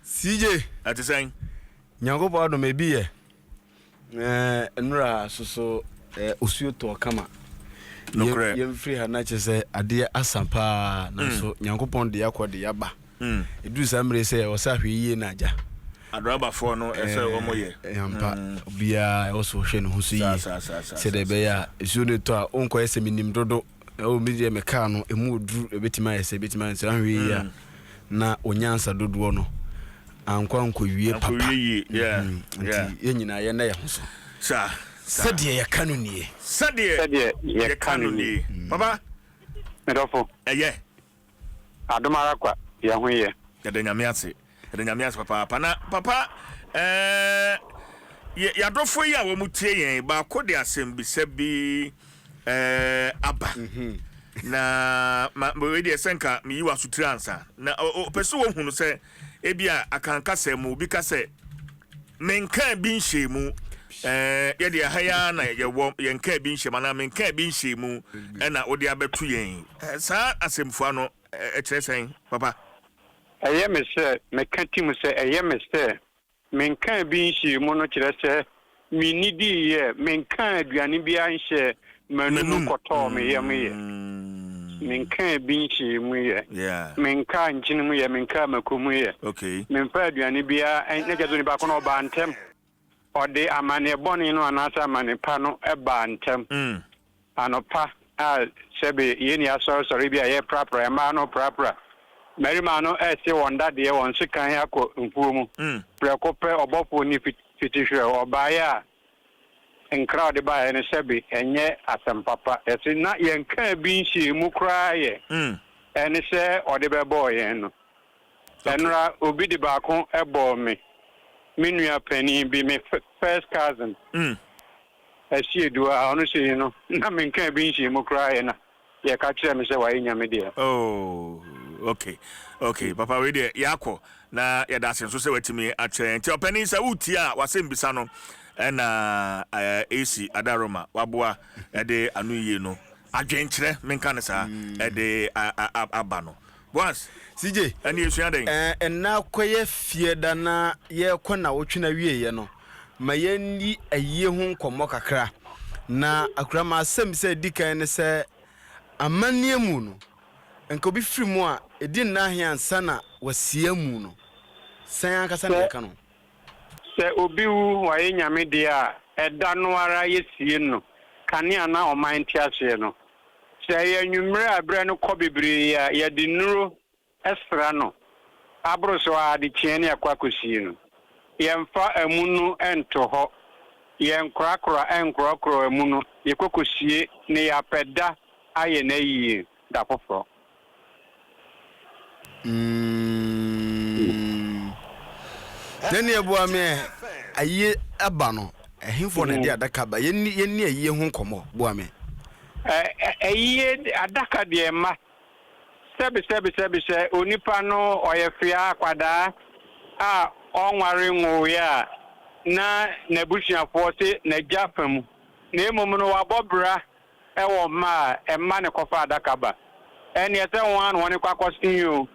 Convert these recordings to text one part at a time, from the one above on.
CJ. Ɛte sɛn? Nyankopɔn adom ebi yɛ. Ɛɛ nnora soso ɛɛ osuo tɔɔ kama. Nokorɛ. Yɛmfiri ha na kyerɛ sɛ adeɛ asa paa nanso Nyankopɔn de akɔ de aba. Ɛduru saa mmerɛ yi sɛ ɛwɔ sɛ ahwɛ yie na agya. Adrabafoɔ no ɛsɛ wɔn yɛ. Ampa obiara ɛwɔ sɛ ɔhwɛ ne ho so yie sɛdeɛ ɛbɛyɛ a nsuo no retɔ a wonkɔyɛ sɛ menim dodo. Oh, me deɛ me car no emu oduru ebetumi ayɛ sɛ ebetumi ayɛ sɛ ahwɛ yie a na onyansa dodoɔ no ankɔ ankɔwie papa. Ankɔwie yie, yeah, Nti yeah. yɛn nyinaa yɛn na yɛn ho so. Saa, saa. Sɛdeɛ yɛka no nie. Sɛdeɛ Sɛdeɛ yɛka yɛka no no nie. nie. Papa. Me dɔfo. Ɛyɛ. Adom ara kwa, yɛn ho yɛ. Yɛda Nyame ase. Yɛda Nyame ase papaapa. Na papa, ɛɛ, yɛ, yɛadɔfoɔ yi a wɔn tie yɛn, baako de asɛmbisa bi ɛɛ, aba. Na ma, wei deɛ sɛ nka meyi w'asotire ansa. Na ɔ, ɔpɛ sɛ wɔhunu sɛ ebi a akankasa mu obi ka sɛ menkaa bi nhyɛɛ mu. Ɛɛ, yɛde ɛha yi ara na yɛwɔ, yɛnkaa bi nhyɛ mu anaa menkaa bi nhyɛɛ mu ɛna wode abɛto yɛn. Ɛɛ, saa asɛmfua no, ɛkyerɛ sɛn, papa? Ɛyɛ me sɛ, meka ti mu sɛ, ɛyɛ me sɛ menkaa bi nhyɛɛ mu no kyerɛ sɛ mennidiiɛ, menkaa aduane biara nhyɛɛ m'anomu kɔtɔɔ me yam yɛ. Menkaa bi nhyɛɛ mu yɛ. Menkaa nkyene mu yɛ, menkaa mako mu yɛ. Memfaa aduane biara, na kyerɛ sɛ onipa ko no ɔbaa ntɛm. Ɔde amanneɛ bɔne no anaasɛ amanne pa no baa ntɛm. Anɔpa a sɛbe yɛn ni asɔresɔre bi a yɛreprapra, mmaa no reprapra, mmarima no rese wɔn dadeɛ, wɔn sekan akɔ mfuo mu. Prɛko pɛ ɔbɔfoɔ no fiti hwerɛ, ɔbaeɛ a nkra a ɔde baeɛ no sɛbe ɛnyɛ asɛm papa. Yɛse na yɛnkaa bi nhyɛɛ mu koraa yɛ, ɛne sɛ ɔde bɛbɔɔ yɛn no. Ɛnora obi de baako bɔɔ me, me nua panin bi, me first cousin. Asiedu a ɔno sei no na menkaa bi nhyɛɛ mu koraa yɛ na yɛka kyerɛɛ me sɛ wayɛ Nyame deɛ. Oh ok ok papa wei deɛ yɛakɔ na yɛda ase nso sɛ watumi akyerɛ yɛn nti ɔpanin sɛ wotie a wasɛmbisa no ɛna AC Adaroma waboa ɛde ano yie no adwenkyerɛ menka no saa ɛde aba no. Boaz, CJ, ɛne yɛsua dɛn? Ɛɛ, ɛnnɛ akɔyɛ Fieda na yɛrekɔ nnawɔtwe no awieeɛ no, ma yɛnni ayie ho nkɔmmɔ kakra. Na akura m'asɛmmisa a ɛdi kan ne sɛ, amanneɛ mu no, nka obi firi mu a, ɛdi nna ahe ansa na wasie amu no? Sɛn ankasa na Sɛ, yɛka no? sɛ obi wu, wayɛ Nyame deɛ a, ɛda no ara yɛsie no, kane a na ɔman te aseɛ no. Sɛ ɛyɛ anwummere a berɛ no kɔ bebree a, yɛde nnuro sra no aboro so ara de kyeɛ ne akɔ akɔsie no. Yɛmfa amu no nto hɔ, yɛnkorakora nkorɔkorɔ amu no, yɛkɔ kɔsie na yɛapɛ da ayɛ n'ayie da foforɔ. Mm. Nani ɛboa me ɛ, ayie aba no, ɛhefoɔ na ɛde adaka ba? Yɛnni yɛnni ayie ho nkɔmmɔ, boa me. Ɛ, ayie adaka deɛ mma. Sɛbi sɛbi sɛbi sɛ onipa no ɔyɛ fea akwadaa a ɔnware nwoeɛ a, na n'abusuafoɔ se n'agya fa mu. Na mmom no wabɔ bra wɔ mma a ɛma no kɔfa adaka ba. Ɛnneɛ sɛ wɔn ara na wɔde kɔ akɔsen oo,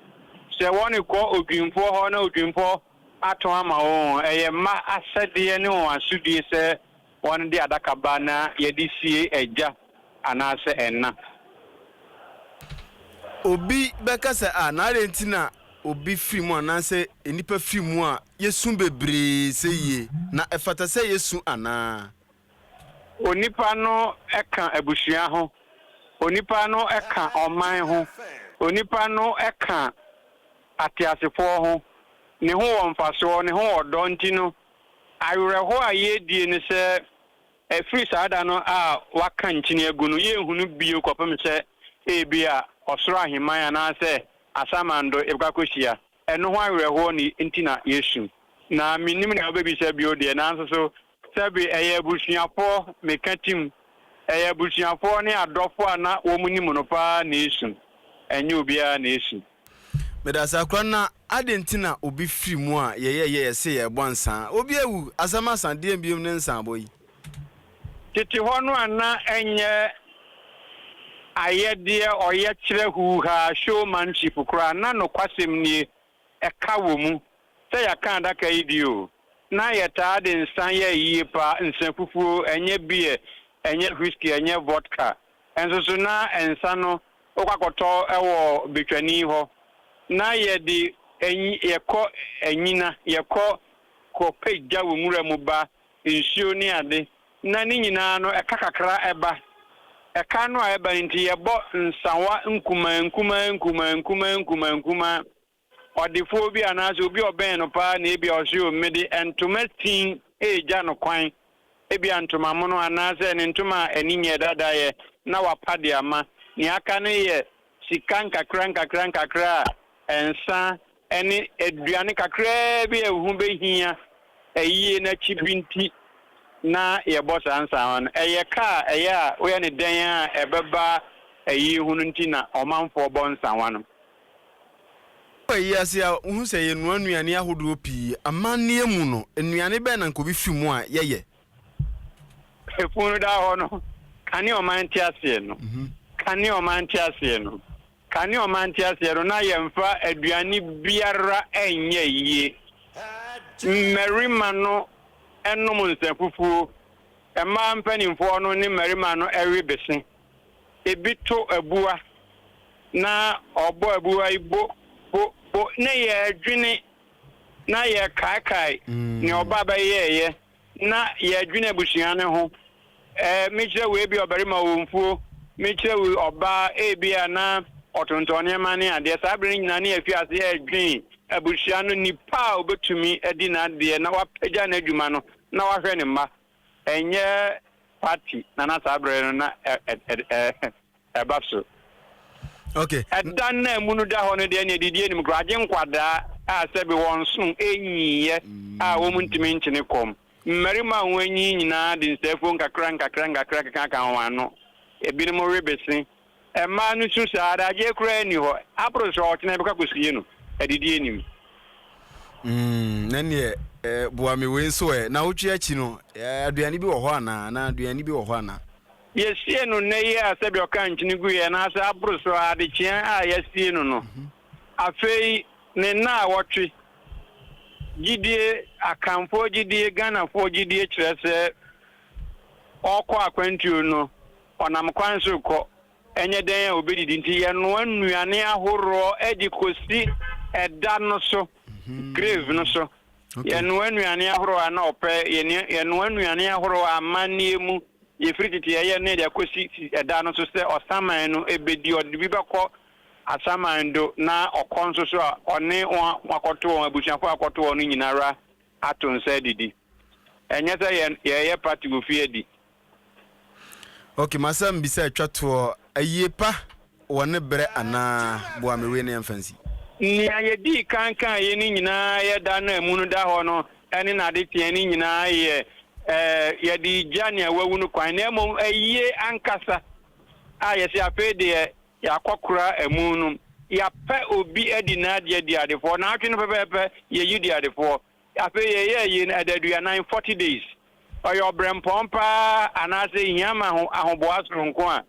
sɛ wɔde kɔ odwumfoɔ hɔ na odwumfoɔ atɔn ama wɔn oo, ɛyɛ mma asɛdeɛ ne wɔn asodie sɛ wɔde adaka ba na yɛde sie agya anaasɛ ɛna. Obi bɛka sɛ, Ah, na adɛn nti na obi firi mu anaasɛ nnipa firi mu a yɛsu bebree sɛ yie? Na ɛfata sɛ yɛsu anaa? Onipa no ka abusua ho, onipa no ka ɔman ho, onipa no ka ateasefoɔ ho, ne ho wɔ mfasoɔ, ne ho wɔ dɔ nti no, awerɛhoɔ a yɛredie ne sɛ ɛfiri saa da no a waka nkyene agu no, yɛnhunu bio kɔpem sɛ ebia ɔsoro ahemman anaasɛ asamando yɛbɛkɔ akɔhyia. Ɛno ho awerɛhoɔ ne nti na yɛsu. Na mennim nea wobɛbisa bio deɛ, nanso so Sɛbe ɛyɛ abusuafoɔ, meka tim, ɛyɛ abusuafoɔ ne adɔfoɔ a na wɔn nim no paa na esu, ɛnyɛ obiara na esu. Medase akora na adɛn nti na obi firi mu a yɛyɛ yɛ yɛse yɛbɔ nsaa obi awu asɛm asa deɛn biom ne nsaabɔ yi. Tete hɔ no a na ɛnyɛ ayɛdeɛ ɔyɛkyerɛ huuhaa showmanship koraa na nokwasɛm nie ɛka wɔ mu. Sɛ yɛaka adaka yi di o, na yɛtaa de nsa yɛ ayie paa, nsa fufuo, ɛnyɛ beer, ɛnyɛ whisky, ɛnyɛ vodka. Nso so na nsa no wokɔ akɔtɔ wɔ betwani hɔ. Na yɛde yɛkɔ anyina, yɛkɔ kɔpɛ gya wɔ nwura mu ba, nsuo ne ade. Na ne nyinaa no ɛka kakra ɛba. Ɛka no a ɛba no nti yɛbɔ nsawa nkumaa nkumaa nkumaa nkumaa nkumaa nkumaa. Ɔdefoɔ bi anaasɛ obi a ɔbɛn no paa na ebia ɔse o mede ntoma sin regya no kwan, ebia ntoma mono anaasɛ ne ntoma a ani nyɛɛ dadaeɛ na wapa de ama. Nea aka no yɛ sika nkakra nkakra nkakra a nsa ne aduane kakraa bi a ɛho bɛhia ayie no akyi bi nti na yɛbɔ saa nsawa no. Ɛyɛ ka a ɛyɛ a woyɛ no dɛn a ɛbɛba ayie ho no nti na ɔmanfoɔ bɔ nsawa no. Wɔ ayi ase a, wohu sɛ yɛnoa nnuane ahodoɔ pii. Amanneɛ mu no, nnuane bɛn na anka obi fi mu a yɛyɛ? Efunu no da hɔ no, kane ɔman nteaseɛ no, kane ɔman nteaseɛ no, kane ɔman nteaseɛ no, na yɛmfa aduane biara nyɛ yie. Mmarima no nom nsa fufuo, mmaa mpanimfoɔ no ne mmarima no we bese. Ebi to abua na ɔbɔ abua yi bo, bo, bo, na yɛdwene na yɛkaekae nea ɔba bɛyɛeɛ na yɛdwene abusua no ho. Ɛɛ, mekyerɛ wo ebia ɔbarima ɔwɔ mfuo, mekyerɛ wo ɔbaa ebia na ɔtontɔn nneɛma ne adeɛ. Saa berɛ no nyinaa ne yɛafi ase ɛredwen abusua no nipa a ɔbɛtumi adi n'adeɛ na wapagya n'adwuma no na wahwɛ ne mma. Ɛnyɛ party na na saa berɛ no na ɛba so. Okay. Ɛda no a emu no da hɔ no deɛ, nea didie nim koraa, agye nkwadaa a sɛbe wɔn so nyiiɛ a wɔn ntumi nkyene kɔm. Mmarima a wɔn anyin nyinaa de nsaafuo nkakra nkakra nkakra kekaka wɔn ano. Ebinom we bese. Mmaa no su saa, adagyeɛ koraa nni hɔ. Aboro so a, ɔkyena yɛbɛkɔ akɔsie no. Adidie nnim. Mm, na neɛ eh, boa me wei nso ɛ. Na wotwe akyi no, eh, aduane bi wɔ hɔ anaa? Anaa aduane bi wɔ hɔ anaa? Yɛsie no nnɛ yi a sɛdeɛ ɔkaa nkyene guiɛ anaasɛ aboro so ara adekyeɛ a yɛasie no no. Afei ne nnaawɔtwe gyidie, Akanfoɔ gyidie, Ghanafoɔ gyidie kyerɛ sɛ ɔrekɔ akwantuo no, ɔnam kwan so rekɔ, ɛnyɛ dɛn a ɔbɛdidi nti yɛnoa nnuane ahoroɔ de kɔsi ɛda no so, grave no so. Yɛnoa nnuane ahorow a na ɔpɛ, yɛnoa nnuane ahorow a amanneɛ mu yɛfiri tete yɛyɛ no de akɔsi ɛda no so sɛ ɔsaman no bɛdi, ɔde bi bɛkɔ asaman do na ɔkɔ nso so a ɔne wɔn akɔto wɔn abusuafo a akɔto wɔn no nyinara ato nsa adidi. Ɛnyɛ sɛ yɛyɛ party wɔ fie adi. Ok masɛm bisa atwa toɔ ayie pa wɔ ne berɛ anaa boa me wei na yɛmfa nsi. Nea yɛdii kan kaeɛ no nyinaa yɛ da no a amu no da hɔ no ne n'adeteɛ no nyinaa yɛ yɛde regya nea wawu no kwan na mmom ayie ankasa a yɛse afei deɛ yɛakɔkora amu no yɛapɛ obi adi n'adeɛ adi adefoɔ naawɔtwe no pɛpɛɛpɛ yɛyi di adefoɔ Afei yɛyɛɛ ayi no adaduanan, 40 days. Ɔyɛ ɔbrɛmpɔn paa anaasɛ ehia ma ho ahoboa soronko a,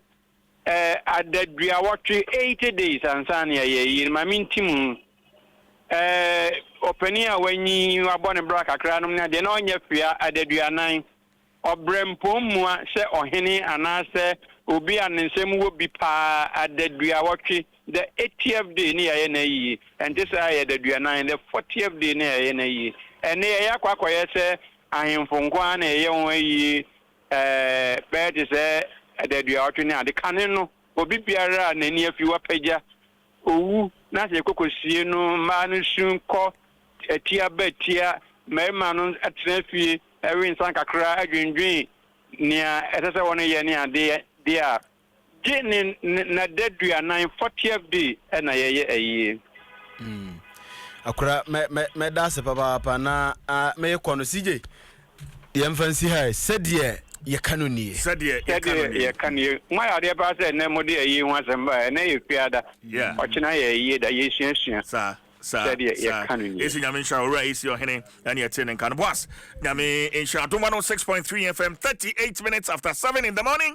ɛɛ adaduawɔtwe, 80 days, ansa na yɛayɛ ayi no. Ma mente mu. Ɛɛ ɔpanin a wanyin, wabɔ ne bra kakra nom ne adeɛ na ɔnyɛ fea, adaduanan. Ɔbrɛmpɔn mua sɛ ɔhene anaasɛ obi a ne nsam wɔ bi paa adaduawɔtwe, the eightieth day ne yɛayɛ no ayie. Ɛnte saa ɛyɛ adaduanan, the fortieth day ne yɛayɛ no ayie. Ɛnnɛ yɛyɛ akɔ akɔyɛ sɛ ahemfo nko ara na yɛyɛ wɔn ayie ɛɛ bɛyɛ te sɛ adaduawɔtwe ne ade. Kane no, obi biara a n'ani afi wapagya owu na sɛ yɛkɔ kɔsie no, mmaa no su kɔ atia ba atia, mmarima no tena fie we nsa kakra dwendwen nea ɛsɛ sɛ wɔyɛ ne ade de a, gye ne n'adaduanan, fortieth day, na yɛyɛ ayie. Mm. Akora, mɛ mɛ mɛda ase papaapa na ah, mekɔ no CJ. Yɛmfa nsi ha ɛ, sɛdeɛ yɛka no nie. Sɛdeɛ yɛka no nie. Sɛdeɛ yɛka no nie. Moayɛ adeɛ paa sɛ ɛnnɛ mode ayie ho asɛm baeɛ. Ɛnnɛ yɛ Fiada. Yeah. Ɔkyena yɛ ayie da. Yɛsuasua. Saa. Saa. Sɛdeɛ Saa. yɛka no nie. Esi Nyame nhyira wo, Owura Esi Ɔhene ɛne ɛte ne nka no. Boas, Nyame nhyira. Adom 106.3 FM, 38 minutes after 7 in the morning.